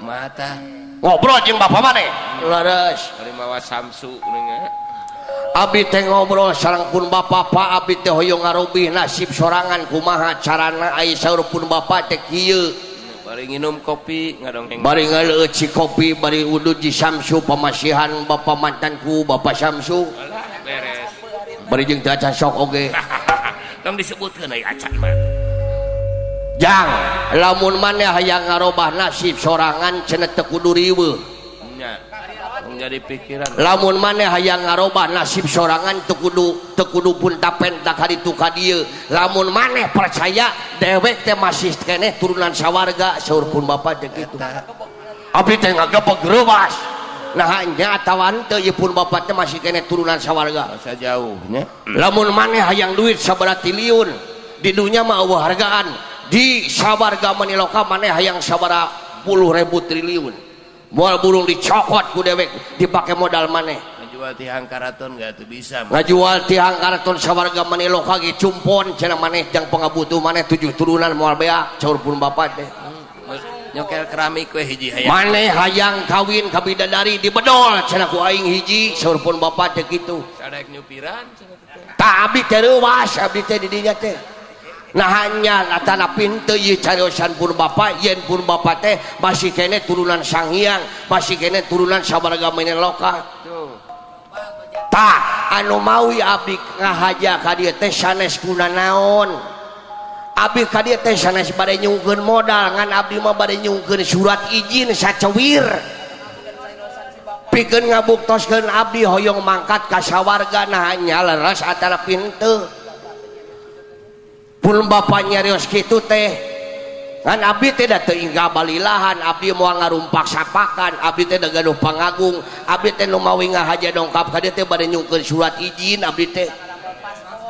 mata ngobrol jeung bapa maneh leres bari mawa Samsu geuning abdi teh ngobrol sareng pun bapa pak abdi teh hoyong ngarobih nasib sorangan kumaha carana ai saur pun bapa teh kieu bari nginum kopi ngadongeng bari ngaleuci kopi bari udud di Samsu pamasihan bapa mantanku bapa Samsu alah beres bari jeung teu acan sok oge tong disebutkeun ai acan mah jang lamun maneh hayang ngarobah nasib sorangan cenah teu kudu riweuh nya jadi pikiran lamun maneh hayang ngarobah nasib sorangan teu kudu pun tapen tak kaditu ka dieu lamun maneh percaya dewek teh masih keneh turunan sawarga saur pun bapa teh kitu abdi teh ngagepeg reuwas nah nya atawa henteu ieu pun bapa teh masih keneh turunan sawarga asa jauh nya lamun maneh hayang duit sabaraha triliun di dunya mah eueuh hargaan di sawarga maniloka maneh hayang sabaraha puluh ribu triliun moal burung dicokot ku dewek dipake modal maneh ngajual tihang karaton gak tuh bisa ngajual tihang karaton sawarga maniloka ge cumpon cenah maneh jang pangabutuh maneh 7 turunan moal beak caur pun bapa teh nyokel keramik we hiji hayang maneh hayang kawin ka bidadari dibedol cenah ku aing hiji saur pun bapa teh kitu sadek nyupiran cenah teh tah abdi teh reuwas abdi teh di dinya teh nah hanya atana pintu ieu cariosan pun bapa yen pun bapa teh masih keneh turunan Sang Hyang masih keneh turunan sawarga maniloka tah anu mawi abdi ngahaja ka dieu teh sanes kuna naon abdi ka dieu teh sanes bade nyungkeun modal ngan abdi mah bade nyungkeun surat izin sacewir pikeun ngabuktoskeun abdi hoyong mangkat ka sawarga nah nya leres atana pintu pun bapa nyarios kitu teh ngan abdi teh da teu ingga balilahan abdi moal ngarumpak sapakan abdi teh da gaduh pangagung abdi teh nu mawi ngahaja dongkap ka dieu teh bade nyungkeun surat izin abdi teh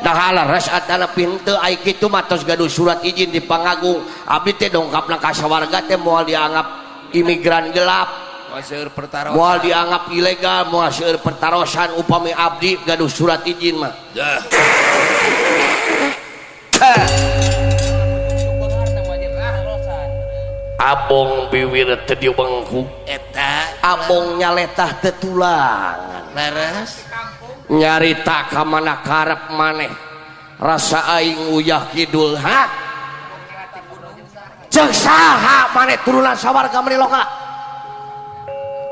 nah leres atana pintu ai kitu mah tos gaduh surat izin di pangagung abdi teh dongkapna ka sawarga teh moal dianggap imigran gelap moal dianggap ilegal moal seueur pertarosan upami abdi gaduh surat izin mah abong biwir teu dibengku eta abong nyaletah teu tulangan leres nyarita ka mana karep maneh rasa aing uyah kidul ha ceuk saha maneh turunan sawarga maniloka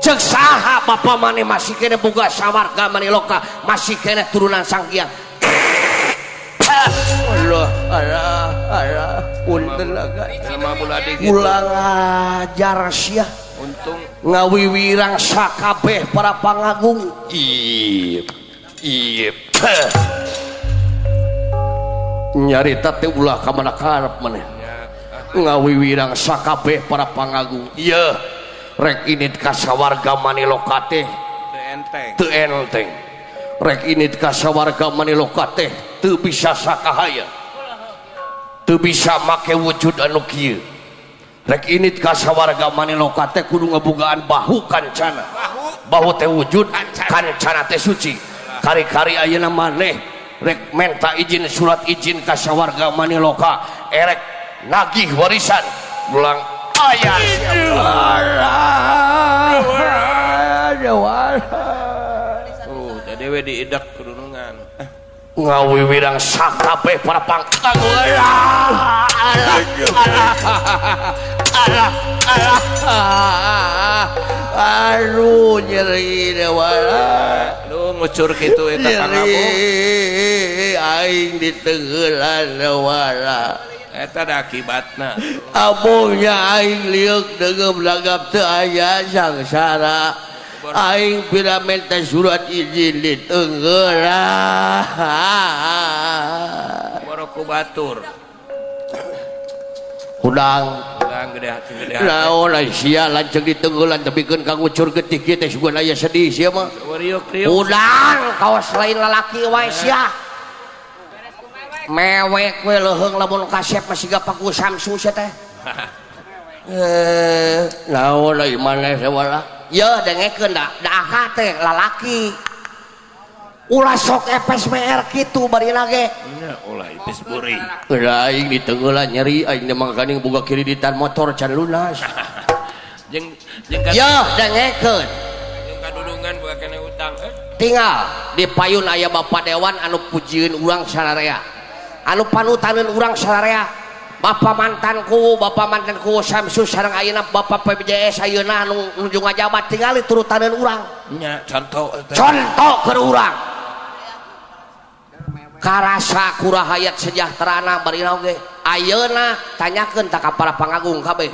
ceuk saha bapa maneh masih keneh boga sawarga maniloka masih keneh turunan Sang Hyang Allah Allah Allah punten aga ulang ajar sia untung ngawiwirang sakabeh para pangagung ip ip nyarita teh ulah ka mana karep maneh ngawiwirang sakabeh para pangagung ieu rek init ka sawarga maniloka teh teu enteng rek init ka sawarga maniloka teh teu bisa sakahaya teu bisa make wujud anu kieu rek init ka sawarga maniloka teh kudu ngabogaan bahu kancana bahu teh wujud kancana teh suci kari-kari ayeuna maneh rek menta izin surat izin ka sawarga maniloka erek nagih warisan ulang ayah Ayo we diidak kedunungan. Ngawiwirang sakabeh para pangkang. Alah alah alah alah. Aduh nyeri dewala. Aduh ngucur kitu eta Kang Abu. Aing ditenggelan dewala. Eta da akibatna. Abongnya aing lieuk deugeup lagap teu aya sangsara. Aing pira minta surat izin ditenggelan. Boro ku batur. Hudang. Hudang gede hati gede hati. Naon sia lanceuk ditenggelan tepikeun ka ngucur getih kieu teh sugan aya sedih sia mah. Hudang kawas lain lalaki wae sia. Mewek we leuheung lamun kasep mah siga Paku Samsu sia teh. Naon euy maneh sewala. Yeuh dengekeun da da teh lalaki. Ulah sok FSMR kitu barina ge. Nya ulah ipis buri. Ulah aing ditenggelan nyeri aing teh mangkaning boga kreditan motor can lunas. Jeung jeung yeuh dengekeun. Jeung kadulungan boga keneh utang. Tinggal di payun aya Bapak Dewan anu pujieun urang sararea. Anu panutaneun urang sararea. Bapak mantanku Samsu sareng ayeuna Bapak PBJS ayeuna anu nuju ngajabat tingali turutaneun urang. Nya contoh contoh keur urang. Karasa ku rahayat sejahterana barina oge. Ayeuna tanyakeun ta ka para pangagung kabeh.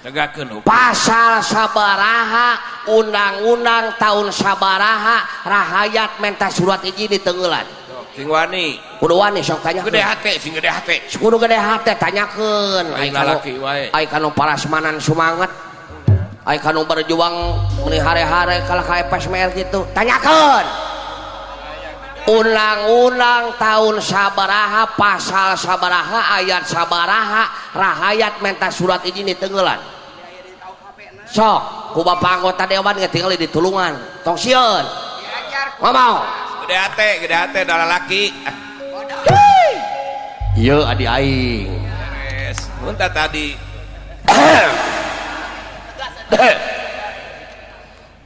Tegakeun hukum. Pasal sabaraha undang-undang tahun sabaraha rahayat menta surat izin ditenggelan. Sing wani. Kudu wani sok tanyakeun. Gede hate, sing gede hate. Kudu gede hate tanyakeun. Ai lalaki wae. Ai kanu parasmanan sumanget. Ai kanu berjuang meuni hare-hare kalah ka FSMR kitu. Tanyakeun. Undang-undang tahun sabaraha pasal sabaraha ayat sabaraha rahayat menta surat izin ditenggelan. Sok ku bapak anggota dewan ge tingali ditulungan. Tong sieun. Ngomong. Gede hate da lalaki. Ieu adi aing. Beres. Mun tadi.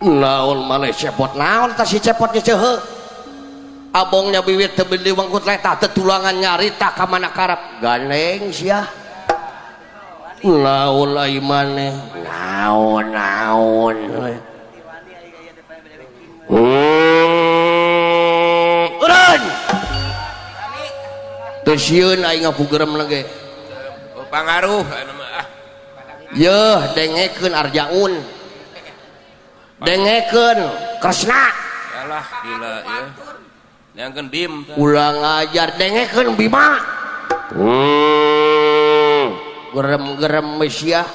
Naon maneh cepot naon tah si cepot ge ceuheuh. Abongnya biwir teu beli wangkut letah tetulangan nyarita ka mana karep gandeng sia. Naon ai maneh? Naon-naon. Eureun. Teu sieun aing ngapugerem lagi. Pangaruh anu mah ah. Yeuh dengekeun Arjaun. Dengekeun Kresna. Alah gila ieu. Dengekeun Bim. Ulang ajar dengekeun Bima. Gerem-gerem sia.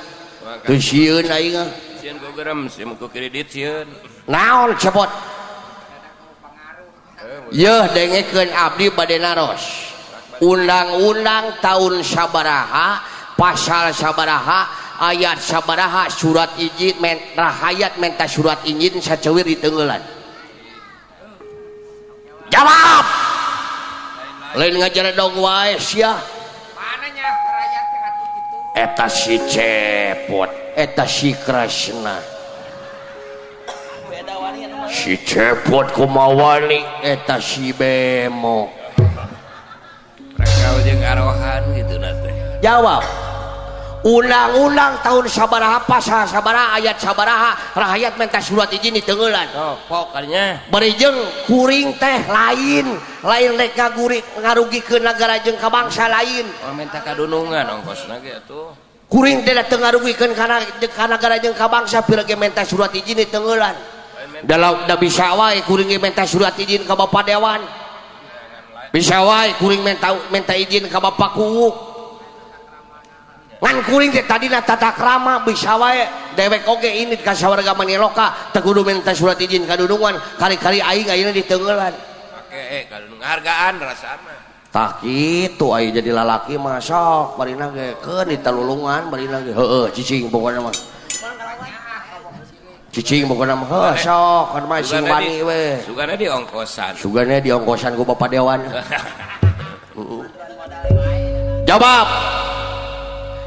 Teu sieun aing. Sieun ku gerem, sieun ku kredit sieun. Naon cepot? Yeuh dengekeun abdi bade naros. Undang-undang tahun sabaraha, pasal sabaraha, ayat sabaraha, surat izin rahayat menta surat izin saceuwir ditenggelan. Jawab. Lain ngajar dong wae sia. Eta si cepot, eta si Kresna. Si cepot kumawani, eta si Bemo. Rekal jeung arohan gitu na teh. Jawab. Undang-undang tahun sabaraha pasal sabaraha ayat sabaraha rahayat menta surat izin ditenggelan. Oh, pokoknya. Bari jeung kuring teh lain, lain rek ngarugikeun nagara jeung ka bangsa lain. Oh, menta kadunungan ongkosna ge atuh. Kuring teh teu ngarugikeun ka nagara jeung ka bangsa pira ge menta surat izin ditenggelan. Dalam da bisa wae kuring ge menta surat izin ka Bapak Dewan. Bisa wae kuring menta izin ka Bapak Kuwu. Ngan kuring teh tadina tata krama bisa wae dewek oge ini ka sawarga maniloka teu kudu minta surat izin kadunungan kali-kali aing ayeuna ditenggelan. Pake kadunungan hargaan rasana. Tah kitu aing jadi lalaki mah sok barina ge keun ditalulungan barina ge heueuh cicing pokona mah. Cicing pokona mah heuh sok kan mah sing wani we. Sugana di ongkosan. Sugana di ongkosan ku Bapak Dewan. Jawab.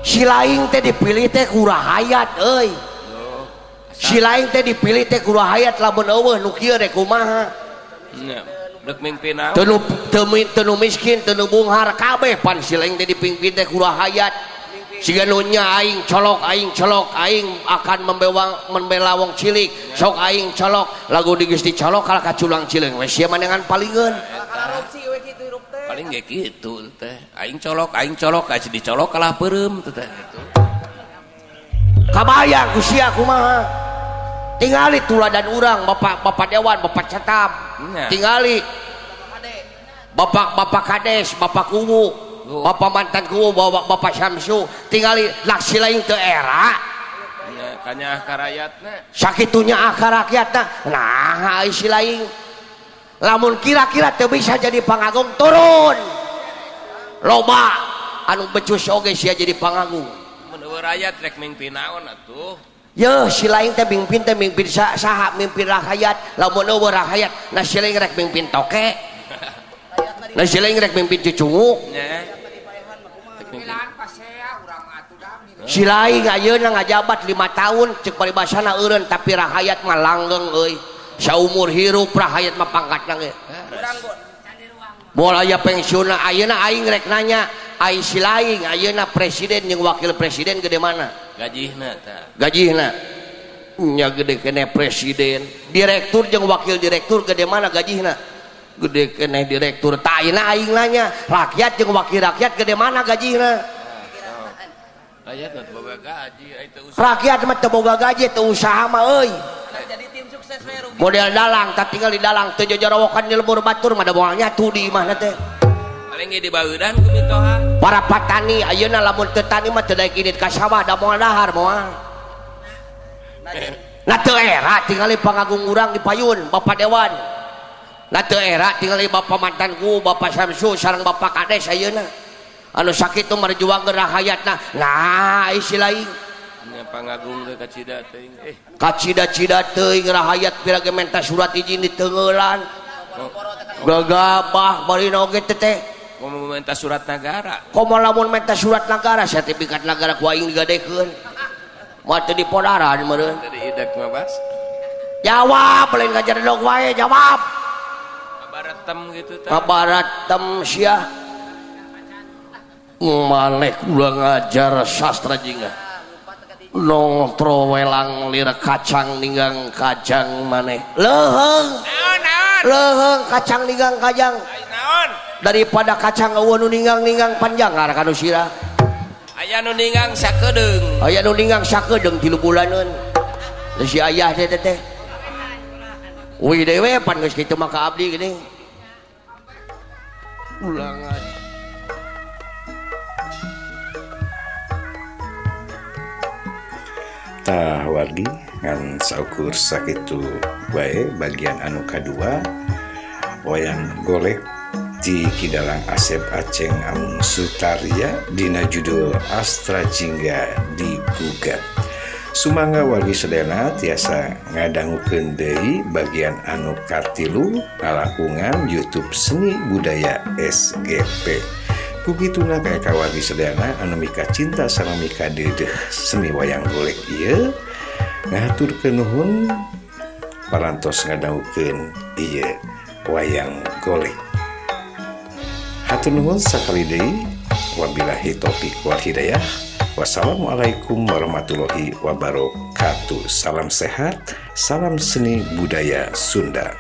Si lain teh dipilih teh ku rahayat euy. Si lain teh dipilih teh ku rahayat lamun eueuh nu kieu rek kumaha. Dek mimpi naon? Teu nu miskin, teu nu bunghar kabeh pan si laing teh dipimpin teh ku rahayat. Siga nu nya aing colok, aing akan membela wong cilik. Sok aing colok, lagu di geus dicolok kalah ka culang cileung we sia manengan palingeun. Paling ge kitu teh. Aing colok, aing dicolok kalah peureum teh gitu. Kabayang ku sia kumaha. Tingali tuladan urang bapak dewan, bapak catab. Tingali bapak kades, bapak kuwu, bapak mantan kuwu, bapak Syamsu, tingali laksi lain teu era. Kanya akar rakyatna. Sakitunya akar rakyatna. Nah, si lain. Lamun kira-kira teu bisa jadi pangagung turun. Loba anu becus oge sia jadi pangagung. Mun eueuh rakyat rek mimpi naon atuh? Yeuh si lain teh mimpin saha mimpin rakyat, lamun eueuh rakyat, nah si lain rek mimpin toke. Nah si lain rek mimpin cucungu. Si lain ayeuna ngajabat 5 tahun cek paribasana eureun tapi rakyat mah langgeng euy. Saumur hirup rakyat mah pangkatna ge. Moal aya pensiunna ayeuna aing rek nanya, ai si lain ayeuna presiden jeung wakil presiden gede mana? Gajihna tah. Gajihna nya gede keneh presiden, direktur jeung wakil direktur gede mana gajihna? Gede keneh direktur. Tah ayeuna aing nanya, rakyat jeung wakil rakyat gede mana gajihna? Rakyat mah teu boga gaji, rakyat mah teu boga gaji, teu usaha mah euy. Jadi tim sukses we rugi. Model dalang, tah tinggal di dalang teu jojorowokan di lembur batur mah da moal nyatu di imahna teh. Paling ge dibaudan ku mitoha. Para petani ayeuna lamun teu tani mah teu daek indit ka sawah da moal dahar moal. Nah teu era tingali pangagung urang di payun bapak dewan. Nah teu era tingali bapak mantanku, bapak Syamsu sareng bapak kades ayeuna. Anu sakitu merjuangkeun rahayatna. Nah isi lain. Nya pangagung teh kacida teuing. Kacida-cida teuing rahayat pira ge menta surat izin diteungeulan. Gagabah bari oge teh. Komo menta surat nagara. Komo lamun menta surat nagara sertifikat nagara ku aing digadekeun. Moal teu dipodaran meureun. Teu diidak mah Bas. Jawab lain ngajar dog wae jawab. Kabaratem gitu tah. Kabaratem sia. Maneh kula ngajar sastra jingga. Nongtro welang lir kacang ninggang kajang maneh. Leuheung. Naon? Leuheung kacang ninggang kajang. Naon? Daripada kacang eueuh nu ninggang-ninggang panjang ngarah ka nu sirah. Aya nu ninggang sakedeung. Aya nu ninggang sakedeung 3 bulaneun. Teu si ayah teh teh. Wih dewe pan geus kitu mah ka abdi geuning. Ulangan. Tah wargi ngan saukur sakitu wae bagian anu kadua wayang golek di Kidalang Asep Aceng Amung Sutarya dina judul Astra Jingga Digugat. Sumangga wargi sadayana tiasa ngadangukeun deui bagian anu katilu lalangkungan YouTube Seni Budaya SGP. Kukituna kaya kawargi sadayana anu mika cinta sareng mika deudeuh seni wayang golek ieu ngahaturkeun nuhun parantos ngadangukeun ieu wayang golek. Hatur nuhun sakali deui, wabillahi taufik wal hidayah. Wassalamualaikum warahmatullahi wabarakatuh. Salam sehat, salam seni budaya Sunda.